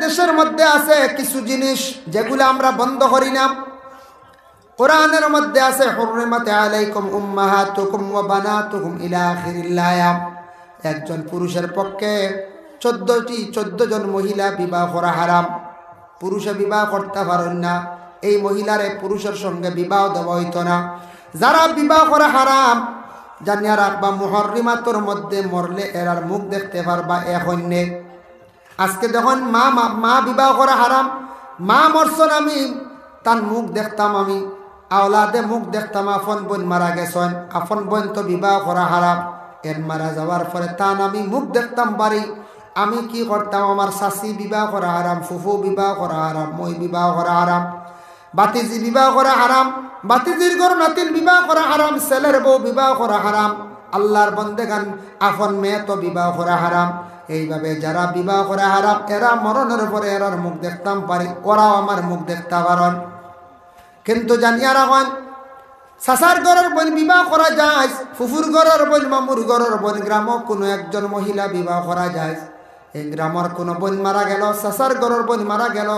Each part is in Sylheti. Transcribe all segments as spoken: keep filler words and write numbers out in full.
দেশের মধ্যে আছে কিছু জিনিস যেগুলো আমরা বন্ধ করি না। কোরআনের মধ্যে আছে, "হুররিমাত আলাইকুম উম্মাহাতুকুম ওয়া বানাতুকুম" ইলা আখিরিল আয়াত। একজন পুরুষের পক্ষে চোদ্দটি, চোদ্দ জন মহিলা বিবাহ করা হারাম। পুরুষে বিবাহ করতে পারেন না, এই মহিলারে পুরুষের সঙ্গে বিবাহ দেওয়া হইতো না। যারা বিবাহ করা হারাম, জানিয়া রাখবা, মুহররিমাতর মধ্যে মরলে এরার মুখ দেখতে পারবা এক অন্যে। আজকে দেখুন, মা, মা, মা বিবাহ করা হারাম, মা মরছন আমি, তান মুখ দেখতাম আমি, আওলাদে মুখ দেখতাম, আপন বোন মারা গেছন, আপন বোন তো বিবাহ করা হারাম। এর মারা যাওয়ার পরে তান আমি মুখ দেখতাম পারি, আমি কি করতাম? আমার চাচি বিবাহ করা হারাম, ফুফু বিবাহ করা হারাম, মই বিবাহ করা হারাম, বাতিজি বিবাহ করা হারাম, বাতিজির ঘর নাতিন বিবাহ করা হারাম, ছেলের বউ বিবাহ করা হারাম, আল্লাহর বন্দেগান, আপন মেয়ে তো বিবাহ করা হারাম। এইভাবে যারা বিবাহ করা হারাম, এরা মরণের পরে এরার মুখ দেখতাম পারি, ওরাও আমার মুখ দেখতা পারন। কিন্তু জানিয়া রাখুন, চাচার ঘরর বইন বিবাহ করা যায়, ফুফুর ঘরর বইন, মামুর ঘরর বইন, গ্রামো কোনো একজন মহিলা বিবাহ করা যায়। এই গ্রামর কোনো বইন মারা গেল, চাচার ঘরর বইন মারা গেল,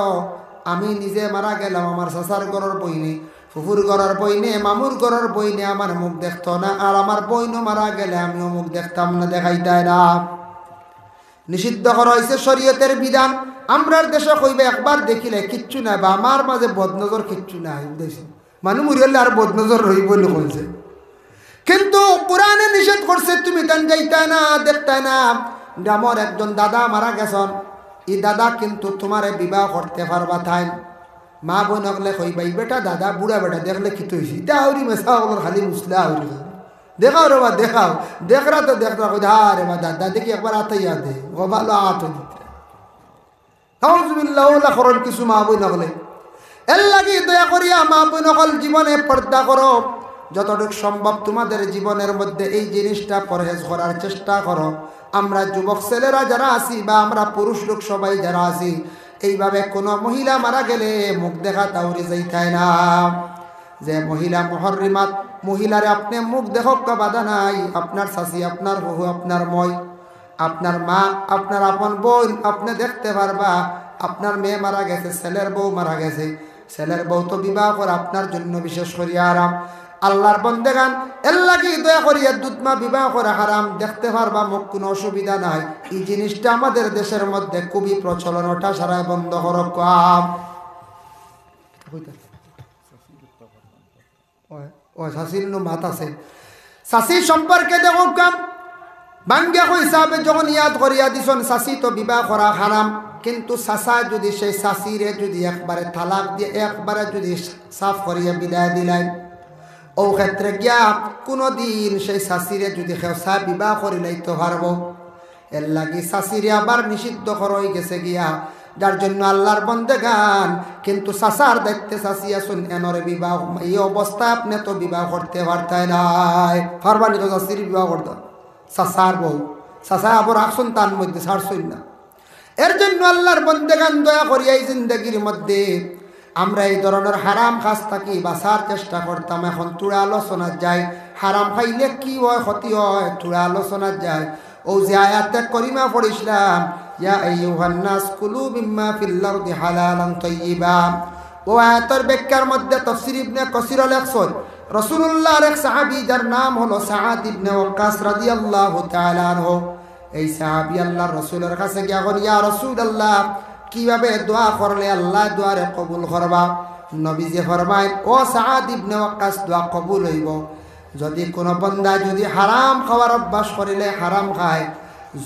আমি নিজে মারা গেলাম, আমার চাচার ঘরর বইনে, ফুফুর ঘরর বইনে, মামুর ঘরর বইনে আমার মুখ দেখতো না, আর আমার বইনও মারা গেলে আমিও মুখ দেখতাম না, দেখাইতায় না। নিষিদ্ধ করা হইছে শরীয়তের বিধান। আমরার দেশে কইবা একবার দেখিলে কিচ্ছু নাই, বা আমার মাঝে বদনজর কিচ্ছু নাই, বুঝাইছে? মানুষ মরিয়ালে আর বদনজর রইব নি কইছে। কিন্তু কোরআনে নিষেধ করছে, তুমি তান যাইতায় না, দেখতায় না। গ্রামর একজন দাদা মারা গেছন, ই দাদা কিন্তু তোমারে বিবাহ করতে পারবা তাইন। মা বইন অকলে কইবা, "ই বেটা দাদা, বুড়া বেটা, দেখলে কিতা অইছে? ইতা আউরি মেসা অকলর খালি মুসলা আউরি। দেখাও রে বা, দেখাও।" দেখরা তো দেখরা, কই, "হা রে বা দাদা, দেখি একবার আতাইয়া দে, ও ভালো আত দিতে।" নাউজুবিল্লাহ, ওলা করন কিছু মা বইন অকলে। এর লাগি দয়া করিয়া মা বইন অকল জীবনে পর্দা করো, যতটুক সম্ভব তোমাদের জীবনের মধ্যে এই জিনিসটা পরহেজ করার চেষ্টা করো। আমরা যুবক ছেলেরা যারা আছি বা আমরা পুরুষ লোক সবাই যারা আছি, এইভাবে কোনো মহিলা মারা গেলে মুখ দেখা তাউরি যাইতায় না। যে মহিলা মুহররিমাত, মহিলারে আপনে মুখ দেখউক্কা বাধা নাই, আপনার চাচি, আপনার ফুফু, আপনার মই, আপনার মা, আপনার আপন বইন, আপনে দেখতে পারবা। আপনার মেয়ে মারা গেছে, ছেলের বউ মারা গেছে, ছেলের বউ তো বিবাহ করা আপনার জন্য বিশেষ করিয়া হারাম। আল্লাহর বন্দেগান, এর লাগি দয়া করিয়া দুধ মা বিবাহ করা হারাম, দেখতে পারবা মুখ, কোনো অসুবিধা নাই। এই জিনিসটা আমাদের দেশের মধ্যে খুবই প্রচলন, ওটা সারায় বন্ধ করউক্কা। ওই, ওই, চাচির নু মাত আছে। চাচি সম্পর্কে দেখউক্কা, ভাঙ্গিয়া কই হিসাবে যখন ইয়াদ করিয়া দিছন, চাচি তো বিবাহ করা হারাম, কিন্তু চাচা যদি সেই চাচিরে যদি একবারে তালাক দিয়া একবারে যদি সাফ করিয়া বিদায় দিলাইন, ও ক্ষেত্রে গিয়া কোনোদিন সেই চাচিরে যদি কেউ চায় বিবাহ করিলাইতো পারবো। এর লাগি চাচিরে আবার নিষিদ্ধ করা অইগেছে গিয়া, যার জন্য আল্লাহর বন্দেগান, কিন্তু চাচার দায়িত্বে চাচি আছন, এনরে বিবাহ, এই অবস্থায় আপনে তো বিবাহ করতে পারতায় নায়, পারবা নি তো চাচিরে বিবাহ করতা, চাচার বউ, চাচায় আবার রাখছন তান মধ্যে, ছাড়ছন না। এর জন্য আল্লাহর বন্দেগান দয়া করিয়া এই জিন্দেগির মধ্যে আমরা এই ধরনের হারাম কাজ থাকি বাঁচার চেষ্টা করতাম। এখন থুড়া আলোচনা যাই, হারাম খাইলে কি হয়, ক্ষতি হয়, থুড়া আলোচনা যাই। ও যে আয়াতে করিমা পড়ছিলাম, "ইয়া আইয়ুহান নাস কুলু মিম্মা ফিল আরদি হালালান তাইয়িবা।" ও আয়াতর ব্যাখ্যার মধ্যে তফসির ইবনে কাসির লেখছন, রাসূলুল্লাহর এক সাহাবী যার নাম হলো সাদ ইবনে ওয়াক্কাস রাদিয়াল্লাহু তাআলা আনহু, এই সাহাবী আল্লাহর রাসূলের কাছে গিয়া কইন, "ইয়া রাসূলুল্লাহ, কিভাবে দোয়া করলে আল্লাহ দোয়ারে কবুল করবা?" নবীজি ফরমাইন, "ও সাদ ইবনে ওয়াক্কাস, দোয়া কবুল অইবো যদি কোনো বন্দা যদি হারাম খাওয়ার অভ্যাস করিলে হারাম খায়,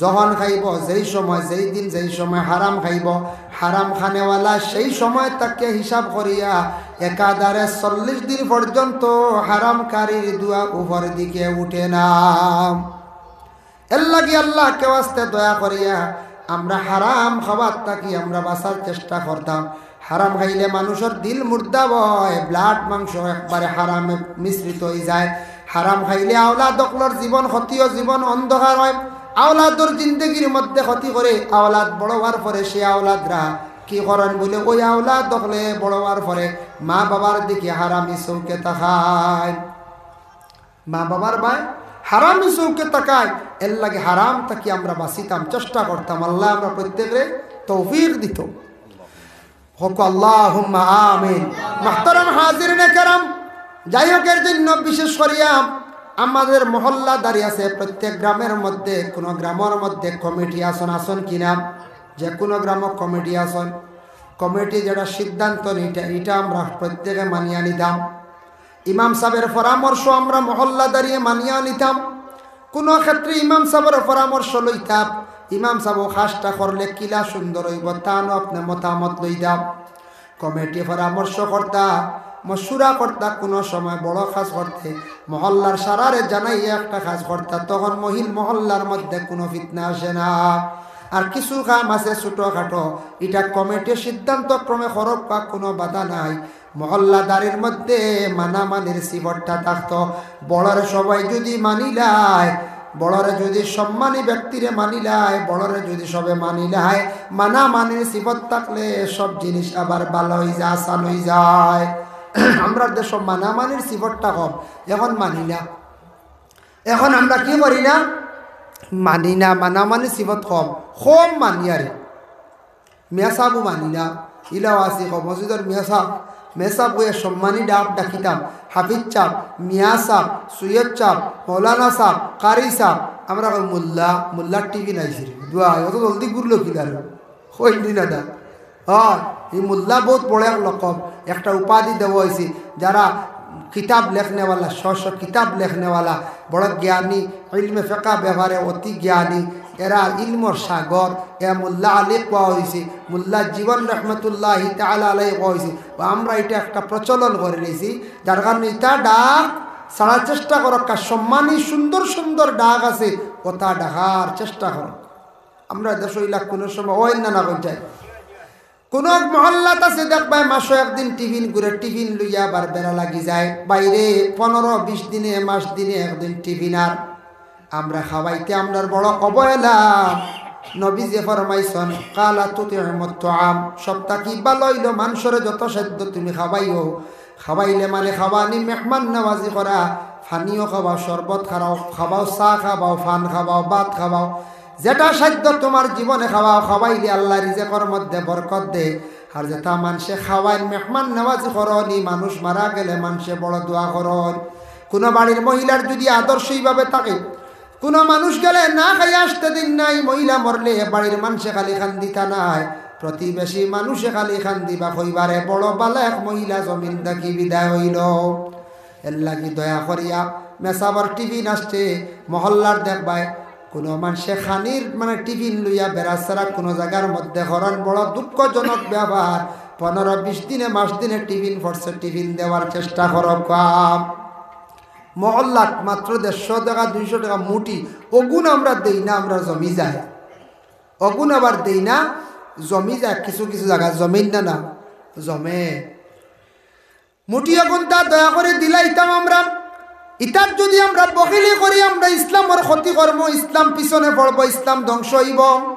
যখন খাইবো, যেই সময়, যেই দিন, যেই সময় হারাম খাইবো, হারাম খানেওয়ালা সেই সময় তাকে হিসাব করিয়া একাধারে চল্লিশ দিন পর্যন্ত হারামকারীর দোয়া উপর দিকে উঠে না।" এর লাগি আল্লাহকে ওয়াস্তে দয়া করিয়া আমরা হারাম খাবার থাকি আমরা বাঁচার চেষ্টা করতাম। হারাম খাইলে মানুষর দিল মুর্দা হয়, ব্লাড মাংস একবারে হারামে মিশ্রিত হয়ে যায়। হারাম খাইলে আওলাদ অকলর জীবন ক্ষতি ও জীবন অন্ধকার হয়। আওলাদর জিন্দেগির মধ্যে ক্ষতি করে। আওলাদ বড় হওয়ার পরে সে আওলাদরা কি করেন বলে, ওই আওলাদ অকলে বড় হওয়ার পরে মা বাবার দিকে হারামি চোখে তাকায়। মা বাবার বায় হারামি চোখে তাকায়। এর লাগি হারাম থাকি আমরা বাঁচিতাম, চেষ্টা করতাম। আল্লাহ আমরা প্রত্যেকরে তৌফিক দিত। হক আল্লাহুম্মা আমিন। মুহতারাম হাজিরিনে কেরাম, যাই হোক, এর জন্য বিশেষ করিয়া আমাদের মহল্লাদারি আছে, প্রত্যেক গ্রামের মধ্যে, কোনো গ্রামের মধ্যে কমিটি আছন, আছন কিনা, যে কোনো গ্রামো কমিটি আছন, কমিটি যেটা সিদ্ধান্ত নিতা, এটা আমরা প্রত্যেকে মানিয়া নিতাম। ইমাম সাহেবের পরামর্শ আমরা মহল্লাদারিয়ে মানিয়া নিতাম। কোনো ক্ষেত্রে ইমাম সাহেবের পরামর্শ লইতাম, ইমাম সাহেব ও কাজটা করলে কিলা সুন্দর হইব, তানও আপনি মতামত লইতাম। কমিটি পরামর্শ করতা, মশুরা করতা, কোনো সময় বড় কাজ করতে মহল্লার সারারে জানাইয়া একটা কাজ করতা, তখন মহিল মহল্লার মধ্যে কোনো ফিতনা আসে না। আর কিছু কাম আছে ছোটোখাটো, এটা কমিটির সিদ্ধান্ত ক্রমে করউক্কা, কোনো বাধা নাই। মহল্লাদারির মধ্যে মানামানির সিফতটা থাকতো। বড়রে সবাই যদি মানিলায়, বড়রে যদি সম্মানী ব্যক্তিরে মানিলায়, বড়রে যদি সবে মানিলায়, মানামানির সিফত থাকলে সব জিনিস আবার ভালা অই যায়, আসান অই যায়। আমরার দেশো মানামানির সিফতটা কম, এখন মানি না। এখন আমরা কি করি না? মানি না, মানামানির সিফত কম, কম মানি। আরে মিয়া সাহেবও মানি না, ইলাও আছি কম, মসজিদর মিয়া সাহেব, মেসাব কইয়া সম্মানী ডাক ডাকিতাম, হাফিজ সাহেব, মিয়া সাহেব, সৈয়দ সাহেব, মৌলানা সাহেব, কারি সাহেব, আমরা কই মোল্লা, মোল্লার টিফিন আইছে রে, দোয়া, অত জলদি ঘুরলো কিলা রে? কইলি না দা। হ্যাঁ, এই মোল্লা বহুত বড় এক লকব, একটা উপাধি দেওয়া হয়েছে। যারা কিতাব লেখনেওয়ালা, শ শ কিতাব লেখনেওয়ালা, বড় জ্ঞানী, ইলমে ফেকা ব্যাপারে অতি জ্ঞানী, এরা ইলমর সাগর, এ মোল্লা আলী কওয়া হয়েছে, মোল্লা জীবন রহমতুল্লাহি তাআলা আলাইহি কওয়া হয়েছে। বা আমরা এটা একটা প্রচলন করে নিয়েছি, যার কারণে এটা ডাক ছাড়ার চেষ্টা করউক্কা, সম্মানী সুন্দর সুন্দর ডাক আছে, ওটা ডাকার চেষ্টা করউক্কা। আমরা দেশো ইলা কোনো সময় অয় না, না কই যায়। কোনো এক মহল্লাত আছে দেখবায়, মাসো একদিন টিফিন ঘুরে, টিফিন লইয়া আবার বেড়া লাগি যায় বাইরে, পনেরো বিশ দিনে, মাস দিনে একদিন টিফিন। আর আমরা খাওয়াইতে আমরার বড় অবহেলা। নবীজিয়ে ফরমাইছন, "কালা তুতিমুত তাআম", সব থাকি ভালা অইলো মানষরে যত সাধ্য তুমি খাওয়াইও। খাওয়াইলে মানে খাওয়ানি, মেহমান নওয়াজি করা, পানিও খাওয়াও, শরবত খাওয়াও, খাওয়াও, চা খাওয়াও, পান খাওয়াও, ভাত খাওয়াও, যেটা সাধ্য তোমার জীবনে খাওয়াও। খাওয়াইলে আল্লাহ রিজেকর মধ্যে বরকত দে। আর যেটা মানষে খাওয়াইন, মেহমান নওয়াজি করইন, মানুষ মারা গেলে মানষে বড় দোয়া করইন। কোনো বাড়ির মহিলার যদি আদর্শ এইভাবে থাকে, কোনো মানুষ গেলে না খাইয়া আসতে দিন নাই, মহিলা মরলে বাড়ির মানষে খালি কান্দিতা নায়, প্রতিবেশী মানষে খালি কান্দিবা, কইবা রে বড় ভালা এক মহিলা জমিন থাকি বিদায় অইলো। এর লাগি দয়া করিয়া মেসাবর টিফিন আসছে, মহল্লার দেখবায় কোনো মানষে খানির মানে টিফিন লইয়া বেড়া ছাড়া কোনো জাগার মধ্যে করইন, বড় দুঃখজনক ব্যাপার। পনেরো বিশ দিনে, মাস দিনে টিফিন পড়ছে, টিফিন দেওয়ার চেষ্টা করউক্কা। মহল্লাত মাত্র দেড়শো টেকা, দুইশো টেকা মুঠি, অগুন আমরা দেই না, আমরা জমি যায়। অগুন আবার দেই না, জমি যায়, কিছু কিছু জাগা জমিন না, না জমে। মুঠি অগুনতা দয়া করি দিলাইতাম আমরা। ইতার যদি আমরা বখিলি করি, আমরা ইসলামর ক্ষতি করমু, ইসলাম পিছনে পড়বো, ইসলাম ধ্বংস অইবো।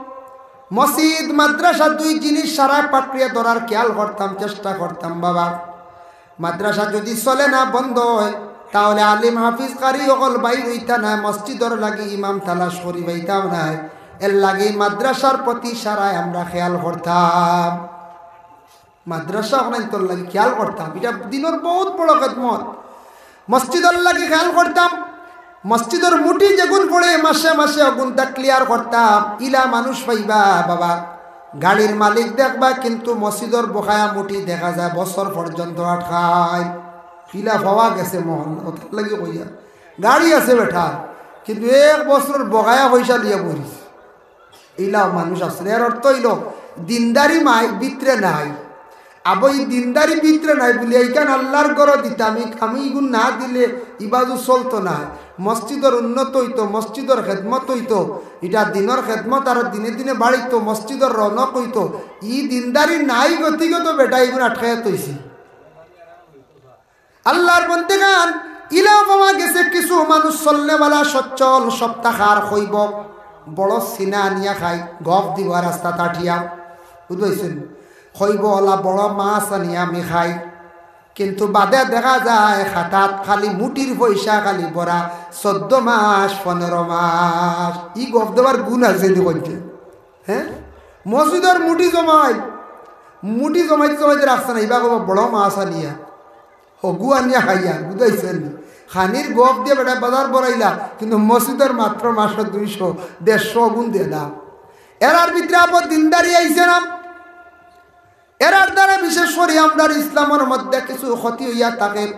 মসজিদ মাদ্রাসা দুই জিনিস সারা পাকড়িয়া ধরার খেয়াল করতাম, চেষ্টা করতাম বাবা। মাদ্রাসা যদি চলে না, বন্ধ অয়, তাহলে আলিম হাফিজ কারি অকল বাইর অইতা নায়, মসজিদর লাগি ইমাম তালাশ করি পাইতাম নায়। এর লাগি মাদ্রাসার প্রতি সারায় আমরা খেয়াল করতাম। মাদ্রাসা অকলাইন্তর লাগি খেয়াল করতাম, ইটা দিনর বহুত বড় খেদমত। মসজিদর লাগি খেয়াল করতাম, মসজিদর মুঠি যেগুন পড়ে মাসে মাসে অগুনতা ক্লিয়ার করতাম। ইলা মানুষ পাইবা বাবা, গাড়ির মালিক দেখবা, কিন্তু মসজিদর বকায়া মুঠি দেখা যায় বছর পর্যন্ত আটকায়। ইলা পাওয়া গেছে মহল্লা, ওটার লাগি কইয়া। গাড়ি আছে বেটা, কিন্তু এক বছরর বকায়া পয়সা লইয়া পড়িছে। ইলাও মানুষ আছে। এর অর্থ অইলো, দিনদারি মাই ভিতরে নাই। আবো ই দিনদারি ভিতরে নাই বুলিয়া ইখান আল্লার ঘরো দিতাম, ই-, আমি ইগুন না দিলে ই বাজু চলতো নায়। মসজিদর উন্নত অইতো, মসজিদর খেদমত অইতো, ইটা দিনর খেদমত আরো দিনে দিনে বাড়িতো, মসজিদর রৌনক অইতো। ই দিনদারি নাই গতিকে তো বেটা ইগুন আটকাইয়া থইছি। আল্লার বন্দেগান, ইলা পাওয়া গেছে কিছু মানুষ চলনেওয়ালা, সচ্ছল, সপ্তাহার কইবো, বড় সিনা আনিয়া খাই, গফ দিবো রাস্তাত আটিয়া, বুঝবাইছইন? কইবো, "অলা বড় মাছ আনিয়া আমি খাই।" কিন্তু বাদে দেখা যায় খাতাত খালি মুঠির পয়সা খালি ভরা, চৌদ্দ মাস, পনেরো মাস। ই গফ দেওয়ার গুণ আছে নি কইতে? হ্যাঁ? মসজিদর মুঠি জমাই, মুঠি জমাইতে জমাইতে রাখছে না, ইবা কইবা বড় মাছ আনিয়া, হগু আনিয়া খাইয়া, বুঝাইছেন নি? খানির গফ দিয়া বেটা বাজার বড়াইলা, কিন্তু মসজিদর মাত্র মাসো দুইশো, দেড়শো গুণ দেয় না। এরার ভিতরে আবার দিনদারি আইছে না। এরার দ্বারা বিশেষ করি আমরার ইসলামর মধ্যে কিছু ক্ষতি হইয়া থাকে।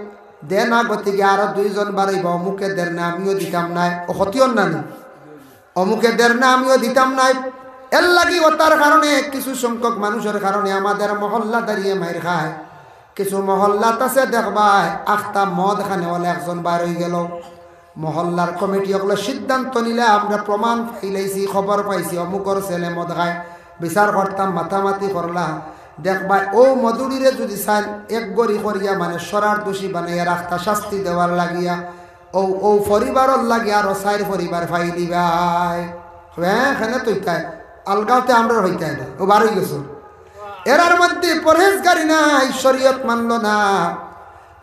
দে না গতিকে আরো দুইজন বাড়াইবা, অমুকে দের না, আমিও দিতাম নায়, ও ক্ষতি অর না নি? অমুকে দের না, আমিও দিতাম নায়। এর লাগি ওটার কারণে, কিছু সংখ্যক মানুষের কারণে আমাদের মহল্লাদারিয়ে মাইর খায়। কিছু মহল্লাত আছে দেখবায়, আখতা মদ খানেওয়ালা একজন বার হয়ে গেল। মহল্লার কমিটি অকলে সিদ্ধান্ত নিলা, আমরা প্রমাণ পাইলাইছি, খবর পাইছি, অমুকর ছেলে মদ খায়, বিচার করতাম, মাতামাতি করলা। দেখবায়, ও মদুড়িরে যদি চাইন, এক গড়ি করিয়া মানে সরার দোষী বানাইয়া রাখতা শাস্তি দেওয়ার লাগিয়া, ও, ও পরিবারর লাগি আরো চাইর পরিবার পাইলিবায়। হ্যাঁ, এখানে তো ইতায়, আলগাওতে আমরা হইতায় না, ও বার হয়ে গেছে। এরার মধ্যে পরহেজগারি নাই, শরীয়ত মানলো না।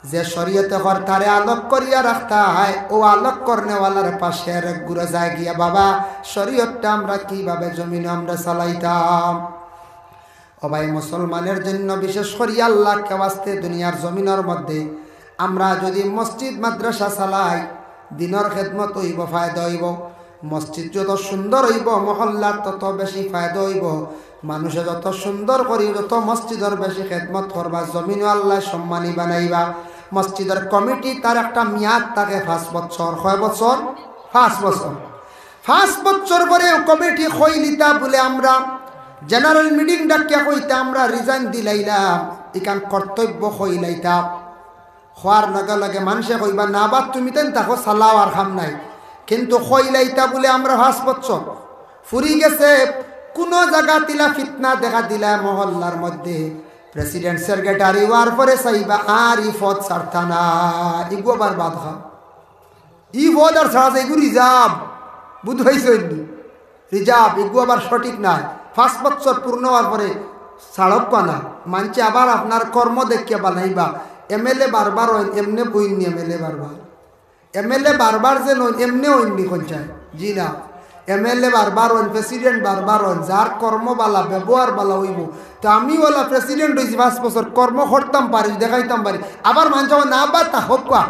যে শরীয়তে কর তারে আলোক করিয়া রাখতা হয়, ও আলোক করনেওয়ালার পাশে আর এক গুঁড়া যায় গিয়া, বাবা, শরীয়তটা আমরা কিভাবে জমিনে আমরা চালাইতাম? ও ভাই, মুসলমানের জন্য বিশেষ করি আল্লাহকে ওয়াস্তে দুনিয়ার জমিনের মধ্যে আমরা যদি মসজিদ মাদ্রাসা চালাই, দিনর খেদমত হইব, ফায়দা হইব। মসজিদ যত সুন্দর হইব, মহল্লার তত বেশি ফায়দা হইব। মানুষে যত সুন্দর করি, যত মসজিদর বেশি খেদমত করবা, জমিনও আল্লাহ সম্মানী বানাইবা। মসজিদর কমিটি তার একটা মেয়াদ থাকে পাঁচ বছর। কয় বছর? পাঁচ বছর। পাঁচ বছর পরে কমিটি কইলিতা বলে আমরা জেনারেল মিটিং ডাকিয়া কইতা আমরা রিজাইন দিলাইলাম, ইখান কর্তব্য কইলাইতা। খোয়ার লগে লগে মানুষে কইবা, "না বা তুমি তেন তাকো চালাও আর কাম নাই।" কিন্তু কইলাইতা বলে আমরা পাঁচ বছর ফুরি গেছে, কোনো জায়গা তিলা ফিতনা দেখা দিলা মহল্লার মধ্যে, প্রেসিডেন্ট সেক্রেটারি হওয়ার পরে চাইবা আর ই পদ ছাড়তা না, ইগু আবার বাদ খা। ই পদ আর ছাড়া যায়, ইগু রিজার্ভ, বুঝ পাইছো নি? রিজার্ভ, ইগু আবার সঠিক নাই। পাঁচ বছর পূর্ণ হওয়ার পরে ছাড়ক পানা, মানছে আবার আপনার কর্ম দেখিয়া বানাইবা। এমএলএ বারবার হইন, এমনে বইননি এমএলএ বারবার। এমএলএ বারবার যে নইন, এমনে হইননি কইন চাই? জি না। এমএলএ বারবার হইন, প্রেসিডেন্ট বারবার হইন, যার কর্ম বালা, ব্যবহার বালা হইব। তো আমি ওলা প্রেসিডেন্ট হইছি পাঁচ বছর, কর্ম করতাম পারি, দেখাইতাম পারি, আবার মানছে না বা তা হোক বা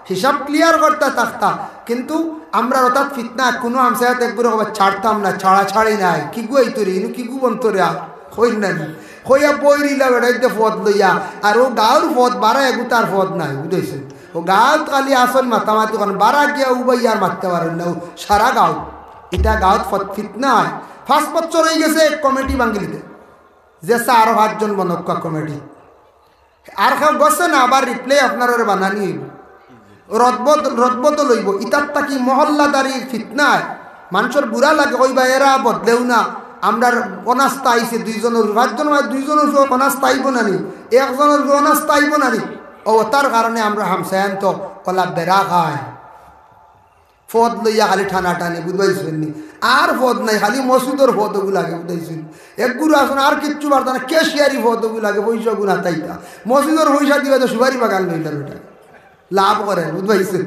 হিসাব ক্লিয়ার করতা থাকতা, কিন্তু আমরা অর্থাৎ ফিতনা, কোনো আমসায়াত একবারে কবার ছাড়তাম না, ছাড়াছাড়ি নাই, কিগু আইতো রে, ইনু কিগু বনতো রে, আর কইর না নি। কইয়া বই রইলা বেড়াইতে পদ লইয়া, আর ও গাঁওর পদ বারা এগু তার পদ নাই, বুঝাইছে? ও গাঁওত খালি আসন মাতামাতি করেন, বারা গিয়া উবাই আর মাততে পারেন না, ও সারা গাঁও। ইটা গাঁওত ফত-, ফিতনা হয়। পাঁচ বছর হয়ে গেছে, কমিটি ভাঙিলিতে। যে চা আরো পাঁচজন বনক্কা কমিটি। আর কেউ গছে না, আবার রিপ্লে আপনার ওরে বানানি হইব। রদবদ-, রদবদল হইব। ইতার থাকি মহল্লাদারি ফিতনায় মানুষের বুরা লাগে, কইবা, "এরা বদলেও না, আমরার অনাস্থা আইছে দুইজনের উপর, পাঁচজন মানে দুইজনের উপর অনাস্থা আইব না নি, একজনের উপর অনাস্থা আইব না নি।" ও, তার কারণে আমরা হামসায়ান তো ওলা বেড়া খায়। পদ লইয়া খালি টানাটানি, বুঝবাইছেন নি? আর পদ নাই, খালি মসজিদর পদ ওগু লাগে, বুঝবাইছেন? এক গুরু আসুন, আর কিচ্ছু বার্তা না, ক্যাশিয়ারি পদ ওগু লাগে, পয়সা গুণ হাতাইতা। মসজিদর পয়সা দিবা তো সুপারি বাগান লইলা বেটা। লাভ করে, বুঝবাইছেন?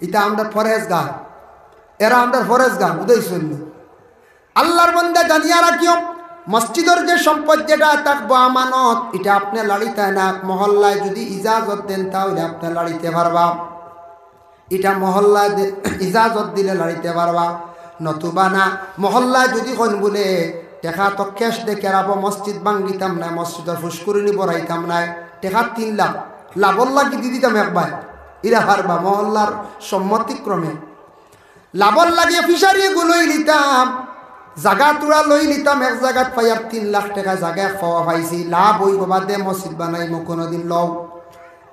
ইটা আমরা পরহেজগার। এরা আমরা পরহেজগার, বুঝবাইছেন নি? আল্লাহর বান্দা জানিয়া রাখিও, মসজিদর যে সম্পদ যেটা থাকবো আমানত, ইটা আপনে লাড়িতা না। মহল্লায় যদি ইজাজত দেন, তাহলে আপনে লাড়িতে পারবা। ইটা মহল্লায় দে-, ইজাজত দিলে লাড়িতে পারবা, নতুবা না। মহল্লায় যদি কইন বুলে, "টেকা তো ক্যাশ দেখে রাখবো, মসজিদ ভাঙ্গিতাম না, মসজিদর ফুসকুরিনি বড়াইতাম না, টেকা তিন লাখ লাভর লাগি দি দিতাম একবার", ইরা পারবা মহল্লার সম্মতিক্রমে। লাভর লাগি ফিশারি গু লই লিতাম, জাগা তুড়া লই লিতাম, এক জাগাত পাইয়ার তিন লাখ টেকা জাগা এক পাওয়া পাইছি, লাভ হইব বাদে মসজিদ বানাইমু কোনোদিন লও।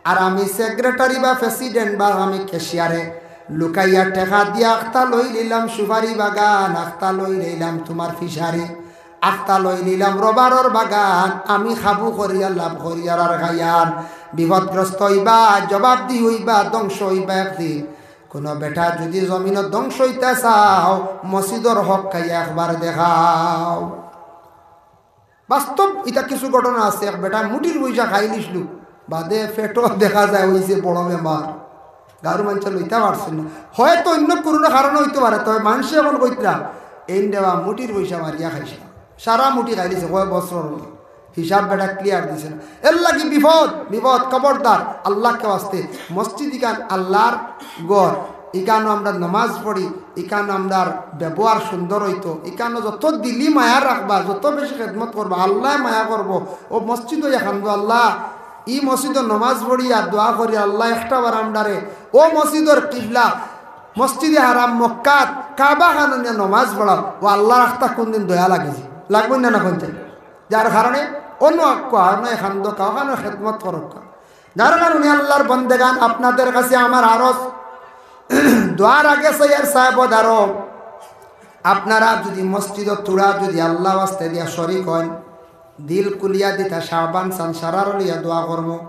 আর আমি সেক্রেটারি বা প্রেসিডেন্ট বা আমি ক্যাশিয়ারে লুকাইয়া টেকা দিয়া আখতা লই লিলাম সুপারি বাগান, আখতা লই লিলাম তোমার ফিশারি, আখতা লই লিলাম রবারর বাগান, আমি খাবু করিয়া লাভ করিয়ার আর খাইয়ার, বিপদগ্রস্ত হইবা, জবাবদি হইবা, ধ্বংস হইবা একদিন। কোনো বেটা যদি জমিনো ধ্বংস হইতা চাও, মসজিদর হক খাইয়া একবার দেখাও। বাস্তব ইটা কিছু ঘটনা আছে, এক বেটা মুটির পয়সা খাই নিছলু, বাদে পেটো দেখা যায় হইছে বড় বেমার, গাঁওর মানষে লইতা পারছে না। হয়তো অন্য কোনো কারণে হইতে পারে, তবে মানষে এখন কইতরা, "এইন দেবা মুটির পয়সা মারিয়া খাইছলা।" সারা মুঠি খাইলিছে কয় বছর অইলো। হিসাব বেটা ক্লিয়ার দিছে না। এর লাগি বিপদ, বিপদ, খবরদার, আল্লাহকে ওয়াস্তে। মসজিদ ইখান আল্লাহর ঘর, ইখানো আমরা নমাজ পড়ি, ইখানো আমরার ব্যবহার সুন্দর অইতো, ইখানো যত দিলি মায়া রাখবা, যত বেশি খেদমত করবা, আল্লায় মায়া করবো। অউ মসজিদো ইখান তো আল্লাহ, ই মসজিদো নমাজ পড়ি আর দোয়া করি, আল্লাহ একটা বার আমরারে অউ মসজিদর কিবলা, মসজিদে হারাম মক্কাত কাবা খানো নিয়া নমাজ পড়াও, অউ আল্লাহর আখতা কুনদিন দয়া লাগিছে, লাগবো না, না কইন চাই? যার কারণে অন্য এক কারণে খান্দো কাও খানো খেদমত করউক্কা। যার কারণে আল্লাহর বন্দেগান, আপনাদের কাছে আমার আরজ, দোয়ার আগে সৈয়দ সাহেব দারো, আপনারা যুদি মসজিদো থুড়া যুদি আল্লাহ ওয়াস্তে দিয়া শরিক অইন, দিল খুলিয়া দিতা শাহবান সান সারার লইয়া দোয়া করমু।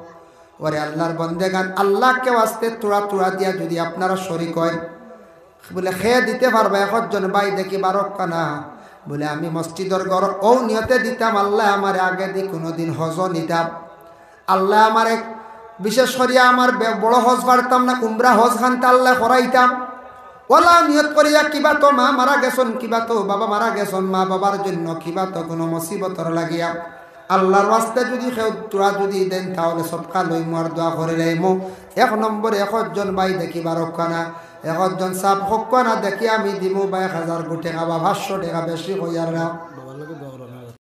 ওরে আল্লাহর বন্দেগান, আল্লাহকে ওয়াস্তে থুড়া থুড়া দিয়া যুদি আপনারা শরিক অইন, বুলে, "কে দিতে পারবা?" একজন ভাই দেখি বারক্কা না। বুলে, "আমি মসজিদর ঘর অউ নিয়তে দিতাম, আল্লায় আমারে আগেদি কুনুদিন হজো নিতাম, আল্লায় আমারে বিশেষ করিয়া আমার বে-, বড় হজ পারতাম না, উমরা হজ খানতা আল্লায় করাইতাম। অলা নিয়ত করিয়া কিবা তো মা মারা গেছইন, কিবা তো বাবা মারা গেছইন, মা বাবার জন্য কিবা তো কুনু মুসিবতর লাগিয়া আল্লাহর ওয়াস্তে যুদি কেউ থুড়া যুদি দেইন, তাহলে সদকা লইমু আর দোয়া করিলাইমু।" এক নম্বরে একজন ভাই দেখি বারক্কা না, একজন সাব কউক্কা না, দেখি আমি দিমু বা এক হাজার টেকা বা পাঁচশো টেকা, বেশি কইয়ার না।